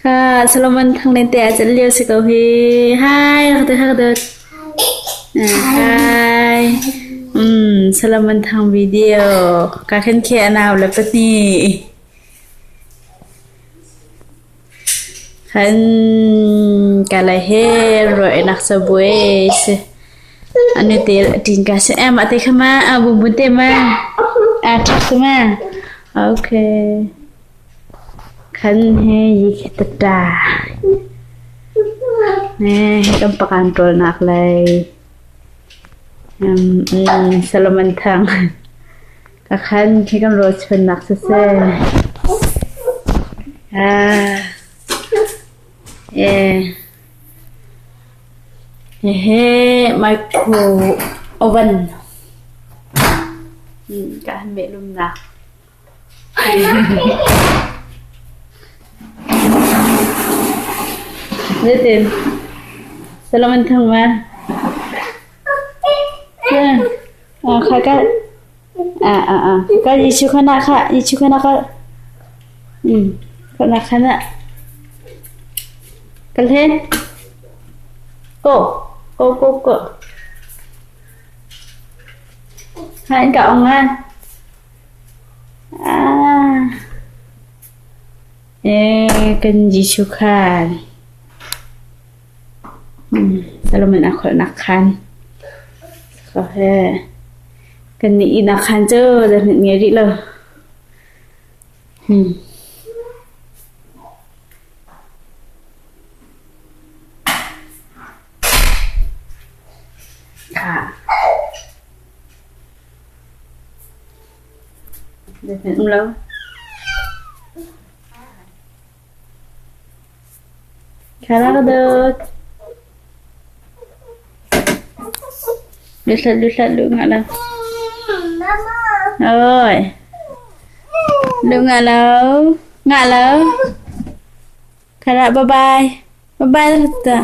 Kha Solomon Thang Len te ah cat lio si ko hi. Hi, rak ti rak dot. Hi. Solomon Thang video. Ka khen khe anau le pahnih. Khan ka lai he roi nak sabuai si. Anu te tin ka se em ate khama a bum bun te ma. A thak te ma. Okay. Khan he yi khi tata. Ne kan pakan ṭawl nak lei. Solomon Thang. Ka khan khi kan rawl chuannak siseh. Ah. Eh. Hihi micro oven. Ka han meh lumnak. Zeitin? Solomon Thang ma? Kha ka à à à ka Jesuh kha na kha Jesuh kha na ka kha na kha na kal he go go go go hai cậu nga à e kan Jesuh khan Solomon a kholhnak khan ko he kan nih ihnak khan cu zeihmanh ngei rih lo. Khah. Zeihmanh um lo. Kharakdot. Lusat lusat lu ngah lo. Oi. Lu ngah lo. Ngah lo. Kharak bye bye. Bye bye ta.